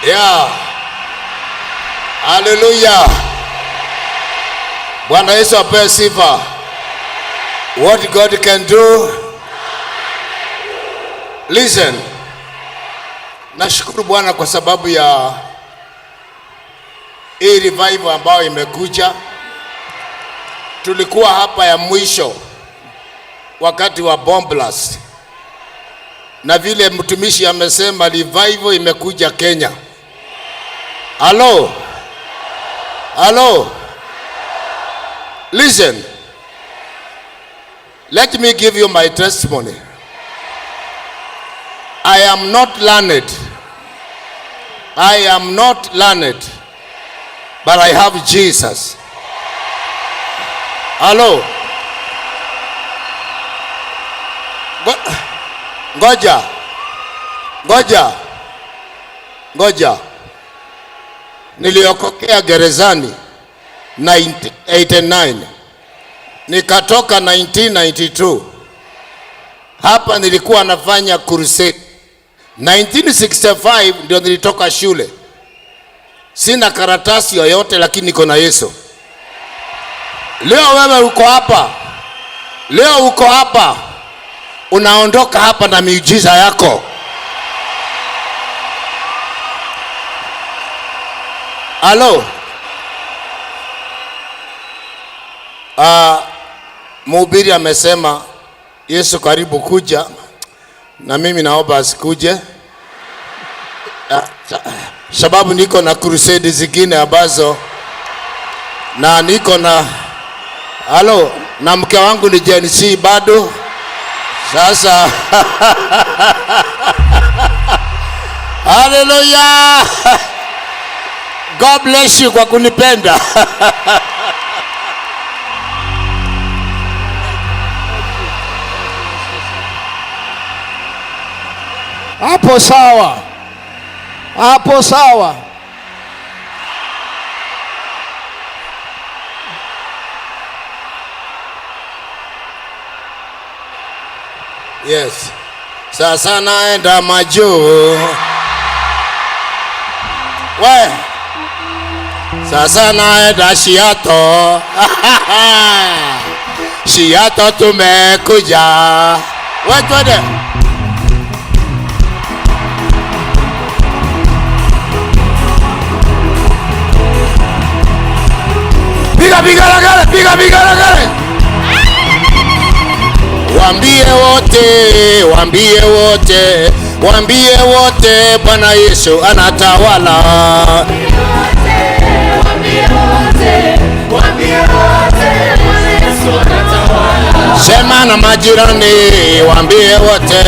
Yeah. Hallelujah. Bwana Yesu apewe sifa. What God can do. Listen. Nashukuru Bwana kwa sababu ya hii revival ambayo imekuja. Tulikuwa hapa ya mwisho wakati wa bomb blast. Na vile mtumishi amesema revival imekuja Kenya. Hello. Hello. Listen. Let me give you my testimony. I am not learned. I am not learned. But I have Jesus. Hello. Ngoja. Ngoja. Ngoja. Niliokokea gerezani 1989. Nikatoka 1992. Hapa nilikuwa nafanya crusade. 1965 ndio nilitoka shule. Sina karatasi yoyote lakini niko na Yesu. Leo wewe uko hapa. Leo uko hapa. Unaondoka hapa na miujiza yako. Halo. Mhubiri amesema Yesu karibu kuja, na mimi naomba asikuje. Sababu niko na crusade zingine ambazo na niko na halo, na mke wangu ni Gen Z bado. Sasa hallelujah. God bless you kwa kunipenda. Hapo sawa. Hapo sawa. Yes. Sasa naenda majuu. We. Sasa naenda Shiato. Shiato tumekuja. We twende. Piga vigelegele, piga vigelegele. Waambie wote, waambie wote, waambie wote Bwana Yesu anatawala. Waambie wote, waambie wote, Bwana Yesu anatawala. Sema na majirani, waambie wote,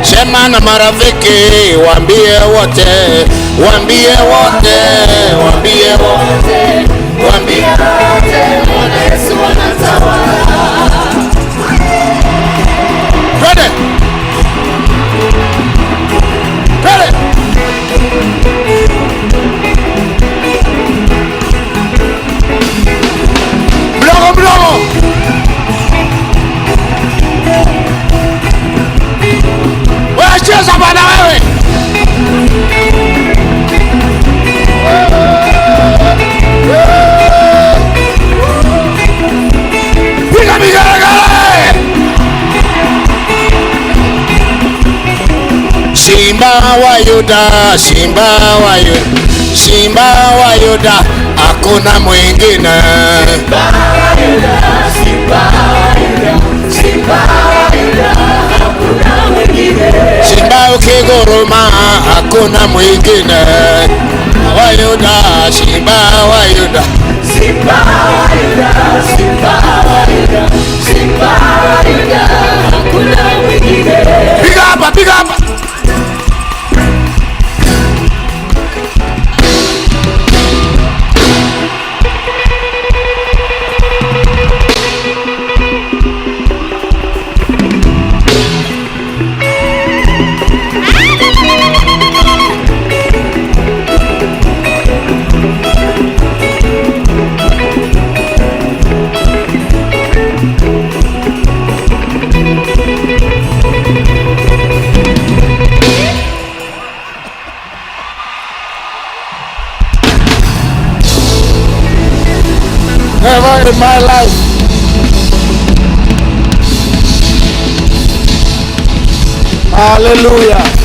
sema na marafiki, waambie wote, waambie wote, waambie wote, waambie wote, Bwana Yesu anatawala. Twende. Twende. Mdogo mdogo. Wewe cheza bwana wewe. Piga vigelegele. Simba wa Yuda, Simba wa Yuda, Simba wa Yuda, hakuna mwingine. Simba wa Yuda, Simba wa Yuda, Simba wa Yuda, hakuna mwingine. Simba ukiguruma, hakuna mwingine. Wa Yuda, Simba wa Yuda, Simba wa Yuda, Simba wa Yuda, Simba wa Yuda, hakuna mwingine. Piga hapa, piga hapa. Never in my life. Hallelujah.